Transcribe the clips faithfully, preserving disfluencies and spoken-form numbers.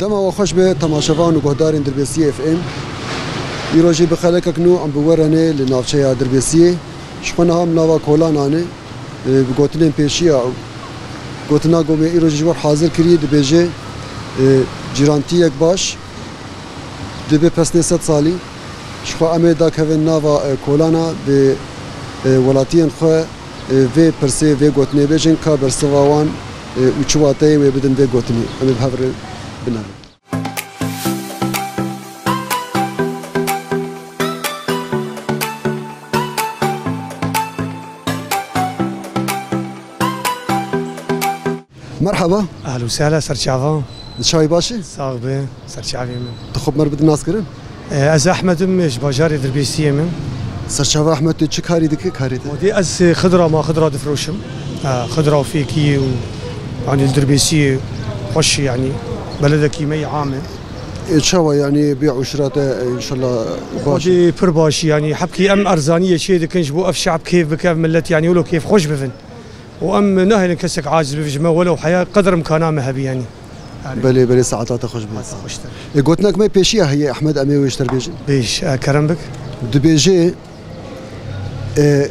Dema we xweş be temaşevan û guhdarên Dirbêsiyê F M. Îro jî bi xelekek nû em bi we re ne li navçeya Dirbêsiyê. Ji xwe niha em nava Kolana ne, e, bi gotinên pêşiya û gotina ku me îro jî ji we re hazir kirî dibêje, e, cîrantiyek baş dibe pesnê sed salî. Ji xwe em ê dakevin nava, e, Kolana bi, e, welatiyên xwe, e, vê pirsê, vê gotinê bêjin ka bersiva wan, e, û çi wateyê wê bidin vê gotinê. Em ê bi hev re binevin. Merhaba. Ehlen û sehlen, serçava. Çawa yî, baş î? Sax be, serçavê min. Tu xwe bi me re bidî naskirin? E, ez Ehmed im, ji bajarê Dirbêsiyê me. Serçava Ehmed, tu çi karî dikî, karê te? Xwedê ez, e, xidra, ma xidra difroşim. E, xidra û fêkiyê û, yanî, li Dirbêsiyê xweş, yanî, beledekî me yê am e. E, çawa, yanî, bê ûşra te, e, înşallah baş e? Xwedê pir baş, yanî, hebkî em erzaniyê çê dikin, ji bo ev şe'b kêf bike, ev millet, yanî, wilo kêfxweş bibin. Û em nahêlin kesek aciz bibe ji me, welew heya qedr imkana me hebî, yanî. Yanî. Belê, belê, saeta te xweş be. Saeta xweştir. E, gotinek me pêşiya heye, Ehmed, em ê wê ji te re bêjin. Bêj, e, kerem bik. Dibêje, e,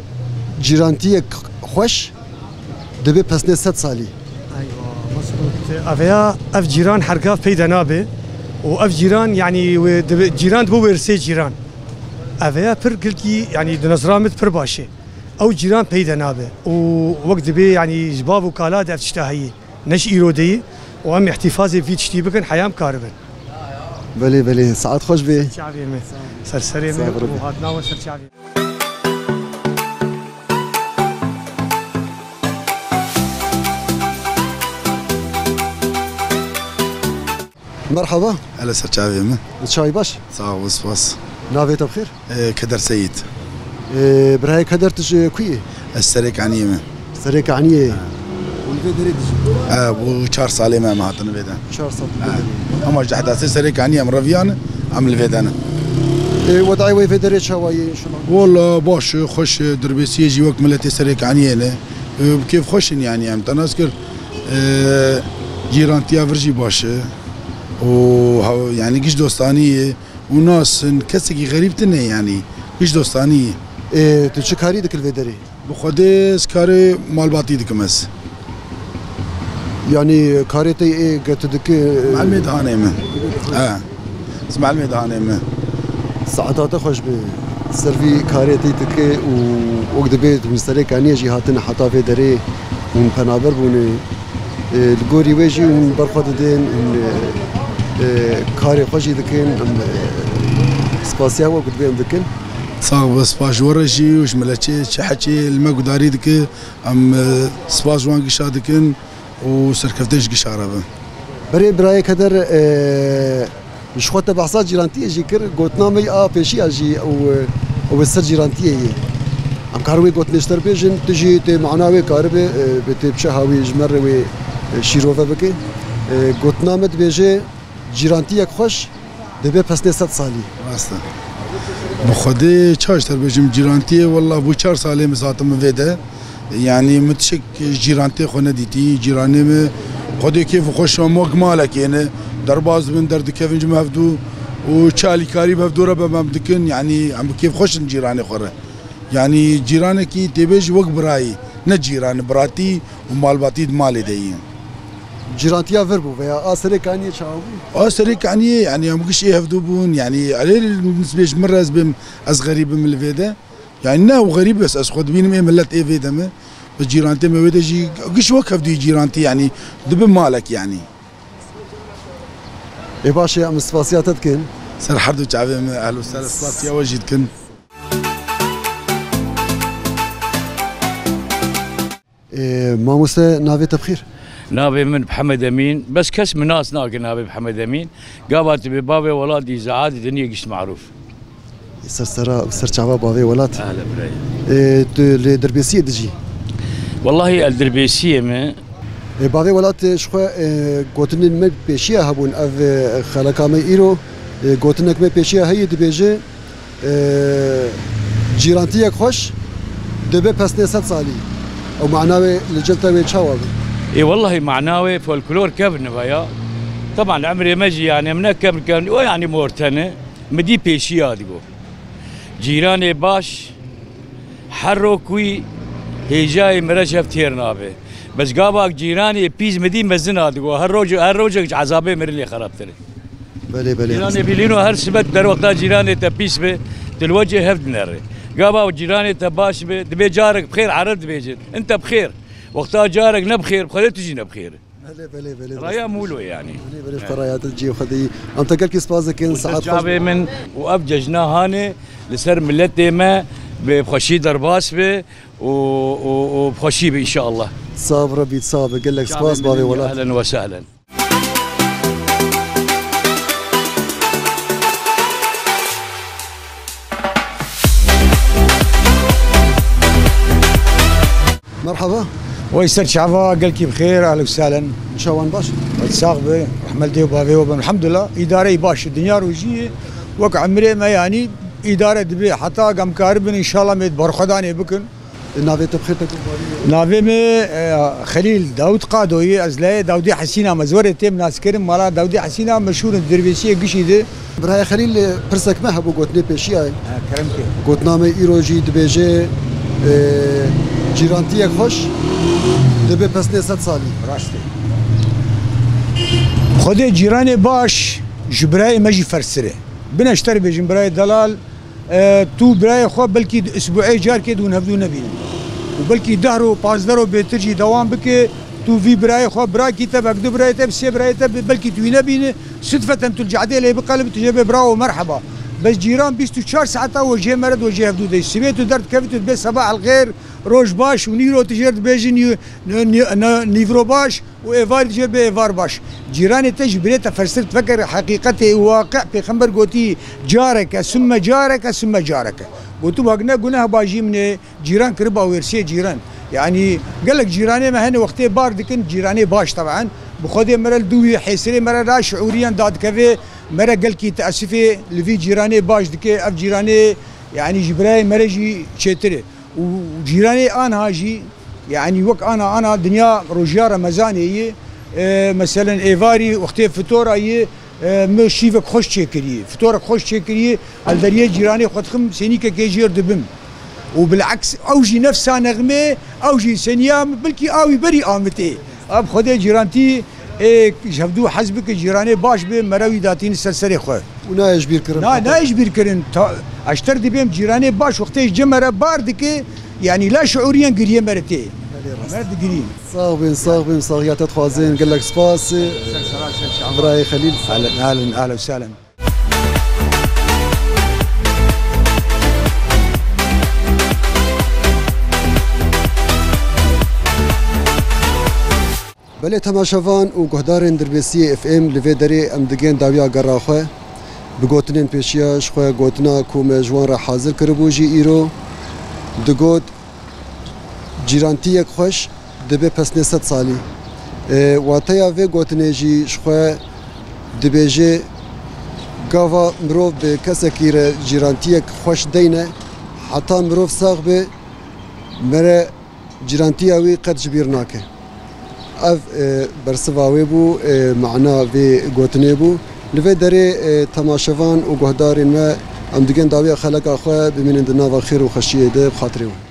cîrantiyek xweş dibe pesnê sed salî. Eywa, Mesrûr, te aveya ev cîran hergav peyde nabe û ev cîran, yanî, wê dibe, cîran dibe wêrsê cîran. Aveya pir gilkî, yanî, di nezra min pir baş e. Ew cîran peyde nabe û wek dibê, yanî ji bav û kala de ev tişta heyî, ne ji îro de yî û em îhtîfazê vî tiştî bikin, heya em karibin. Belê, belê, saet xweş bê. Çavê me, ser serê me û hatina we ser çavê me. Merhaba. Hele ser çavê min. Çawa yî, baş? Sağ ol, spas. Navê te bi xêr? Ee, Keder Seyîd. Ee, birayê Keder, tu ji ku yî? Ez Serêkaniyê me. Serêkaniyê. Ha. Hûn li vê derê dijîn? Ee, bû çar salê me em hatin vê de. Çar sal. Ha. Ama ji Ehdasê Serêkaniyê em reviyan, em li vê de ne. Ee, wedayê wê vê derê çawa ye înşallah? Walla baş e, xweş e, Dirbêsiyê jî wek miletê Serêkaniyê ne. Ee, bi kêf xweş in, yanî em te nas kir. Ee, cîrantiya vir jî baş e. û haw-, yanî giş dostanî ye û nas in, kesekî xerîb tune, yanî giş dostanî ye. Ê, tu çi karî dikî li vê derê? Bi Xwedê ez karê malbatî dikim ez. Yanî karê te ê ke tu dikî, ê, Melemê dihanê min. He. Ez melemê dihanê min. Saeta te xweş be. Ser vî karê te dikî û wek dibê hûn Serêkaniyê jî hatine heta vê derê, hûn penaber bûne. Ê, li gorî wê jî hûn berxwe didin, hûn, ê, ê, karê xwe jî dikin, em, ê, spasiya we ku dibê em dikin. Sax be, spas ji we re jî û ji miletê çi heçê li me gudarî dike, em, ê, spas ji wan gişa dikin û serkeftin ji gişa re be. Berê birayê Keder, ê, Ji xwe te behsa cîrantiyê jî kir, gotina me a pêşiya jî û, û bi ser cîrantiyê yê. Em karin wê gotinê ji te re bêjin, tu jî tê mana wê karibe, e, bi tê biçe hawî ji me re wê, e, şîrove bike. E, gotina me dibêje, cîrantiyek xweş dibe pesnê sed salî. Rast e. Bi Xwedê çawa ji te re bêjim, cîrantiyê, wela bû çar salê min zatim vê de. Yanî min tiştek ji cîrantê xwe nedîtî. Cîranê min Xwedê kêf û xweş e, em wek malekê ne. Derbas dibin, derdikevin ji me hevdû û çi alîkarî bi hevdû re be me dikin. Yanî em bi kêf xweş in cîranê xwe re. Yanî cîranekî tê bêjî wek birayî, ne cîran, biratî û malbatî di malê de yî. Cîrantiya vir bû veya a Serêkaniyê çawa bû? A Serêkaniyê, yanî em giş ê hevdû bûn. Yanî erê nisbê ji min re ez bêm, ez xerîb im li vê de. Yanî ne ew xerîb, ez, ez xwe dibînim ê milet ê vê de me. Bi cîrantê me wê de jî giş wek hevdûyî cîrantî, yanî dibe malek yanî. Ê baş e, em spasiya te dikin. Ser her du çavê me, ehlo ser spasiya we jî dikin. Ê, mamoste, navê te bi xêr? Navê min Mihemed Emîn. Bes kes min nas nake navê Mihemed Emîn. Gava tu bê bavê welat dî, Zead, dinyê gişt marûf. Ser sera, ser çava bavê welat. Ehle birayê. Ê, tu li Dirbêsiyê dijî? Wellahî el Dirbêsiyê me. Ê, bavê welat, ê, ji xwe, ê, gotinên me pêşiya hebûn. Ev, ê, xeleka me îro, ê, gotinek me pêşiya heye dibêje, Ee, cîrantiyek xweş dibe pesnê sed salî. Ew mana wê li cil te wê çawa be? Ê, wellahî mana wê folklor kevn e veya. Teban emrê me jî, yani, em ne kevn kevn, o, yani, mortene, mi dî pêşiya digo. Cîranê baş, her rok wî hêjayê mireş hev têr nabe. Bes gavak cîranê pîs mi dî mezin a digo. Her roj, her rojek ji ezabê mirinê xerabtir e. Belê, belê. Cîranê bîlîno her sibet der wexta cîranê te pîs be, tu li wecê hev dinere. Gava cîranê te baş be, dibê carek bi xêr ereb dibêjin. Ente bi xêr. Wexta carek ne bi xêr, bi xêr tu jî ne bi xêr. Belê, belê, belê. Raya mûlo yani. Belê, belê, xwe raya te cihê xwe de yî. Em te gelkî spas dikin, saet xweş. Çavê min û ev cejna hanê li ser miletê me bi xweşî derbas be û, û, û bi xweşî be inşallah. Sax be Rebî, sax be. Gelek spas, bavê welat. Ehlen ve sehlen. Merhaba. Wey ser çava, gelkî bi xêr, ehlen we sehlen. Çawan baş? Wey sax be, rehmet dê û bavê we bin. Elhamdulillah, îdareyî baş e. Dinya rojî ye, wek emrê me yanî îdare dibe. Heta em karibin, înşallah, em ê berxwedanê bikin. Navê te bi xêr te guhdarî? Navê me, e, Xelîl Dawud Qado ye, ez lê Dawdê Hesîna me, ez werê têm naskirin, mala Dawdê Hesîna meşhûr in, Dirbêsiyê gişî de. Birayê Xelîl, e, pirsek me hebû gotinê pêşiya ye. Ha, kerem ke. Gotina me îro jî dibêje, e, cîrantiyek xweş dibe pesnê sed salî. Rast e. Xwedê cîranê baş ji birayê me jî ferstir e. Bine ji te re bêjim birayê delal, E, tu birayê xwe belkî di isbuê carkê di hûn hevdû nebînin. Û belkî deh ro, pazdeh ro bêtir jî dewam bike, tu vî birayê xwe, birakî te, bek du birayê te, bi sê birayê te, belkî tu wî nebîne, sidfeten tu li cehdê lê biqelib, tu jê bê bravo, merheba. Bes cîran bîst û çar saeta we jê mere di we jê hevdû de. Sibê tu derdikevî tu dibê sebah el xêr, roj baş û nîro tu jê re dibêjî nî-, nî-, nî-, nî-, nîvro baş. Û êvarî dibêje bê êvar baş. Cîranê te ji birê te ferstir, vekere heqîqetê û waqî, pêxember gotî, careke, summe careke, summe careke. Gotibû, hek ne gunehbajî min ê, cîran kiriba wêrsiyê cîran. Yanî gelek cîranê me hene wextê bar dikin, cîranê baş teben. Bi xwedê me re li dû wî hêsirê me re la şiûriyan dadikeve, me re gelkî teesifê li vî cîranê baş dike. Ev cîranê, yanî ji birayê me re jî çêtir e. Û cîranê anha jî, yanî wek ana, ana dinya rojiya Remezanê yê, e, meselen êvarî wextê fitora yê, e, min şîvek xweş çêkirî, fitorek xweş çêkirî, ez deriyê cîranê xwe dixim, sênîkekê jêr dibim. Û bileks ew jî nefsa nexmê, ew jî seniya min, bilkî awî berî amitê. Ev Xwedê cîrantî ê ji hevdû hez bike, cîranê baş be, mere wî datîne ser serê xwe. Û nayê ji bîr kirin. Na, heta nayê ji bîr kirin. Ta, ez ji te re dibêm cîranê baş wextê ji cem me re bar dike, yanî la şiûriyan giriyê me re tê. Belê, rast. Me re digirî. Sax bin, sax bin, saxiya te dixwazin. Gelek spas. Ser sera, ser çava. Birayê Xelîl. Ahlen, ahlen, ahlen, sahlen. Belê temaşevan û guhdarên Dirbêsiyê F M, li vê derê em digên dawiya gera xwe. Bi gotinên pêşiya ji xwe gotina ku me ji wan re hazir kiribû jî îro digot, cîrantiyek xweş dibe pesnê sed salî. E, wateya vê gotinê jî ji xwe dibêje, gava mirov bi kesekî re cîrantiyek xweş deyne, heta mirov sax be, mere cîrantiya wî qet ji bîr nake. Ev, e, bersiva wê bû, e, mana vê gotinê bû. Li vê derê, e, temaşevan û guhdarên me, em digên dawiya xeleka xwe, bimînin di nava xêr û xweşiyê de, bi xatirê we.